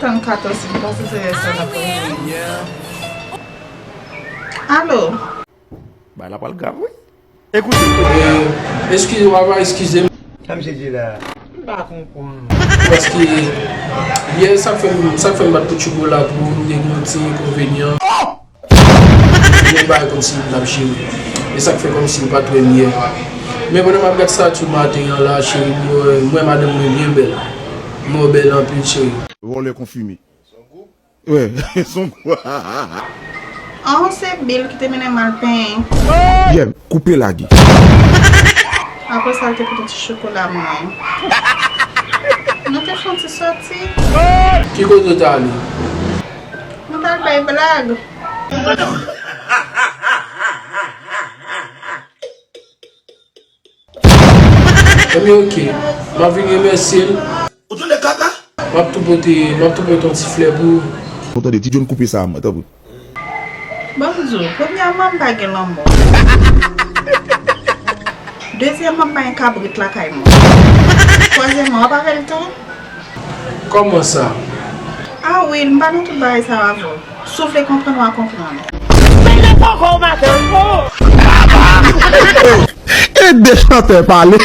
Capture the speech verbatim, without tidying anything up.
San katòz, m panse se lè sa n ap rele. Alo? Bagay la pral grav, wi. Ekoute. Eskize, papa, eskize m. Sa misye di la. M pa konprann. Paske yè sa k fè m, sa k fè m bat pou Tchouko la pou m te gen yon ti enkonvenyan. Mwen bay kòmsi m t ap jere. E sa k fè kòmsi m pa t wè m yè. Men pandan m ap gad stati w maten an la, cheri, m wè, m wè madanm mwen byen bèl. M wè w bèl anpil, cheri. Vòlè konfime. Wi, son gwo. An, se Bill ki te mennen m al penyen. Yeah, koupe lage. Apre sa, l te pote ti chokola mwen. Nou te fè yon ti soti. Ki kote w t ale? Mwen t al bay blag. Ebyen, oke. M ap vin remèsye l. Ou tande kaka? M ap tou pote, m ap tou pote yon ti flè pou ou. Ou tande, Ti John, koupe sa, mwen, tanpri. Bon, m di w, premyèman, m pa gen lanmò. Dezyèmman, m pa gen kabrit lakay mwen. Twazyèmman, w ap avè l tou? Kòman sa? Ah wi, m pa nan tout bagay sa yo avè w. Si w vle konprann, w a konprann. E de chantè pale.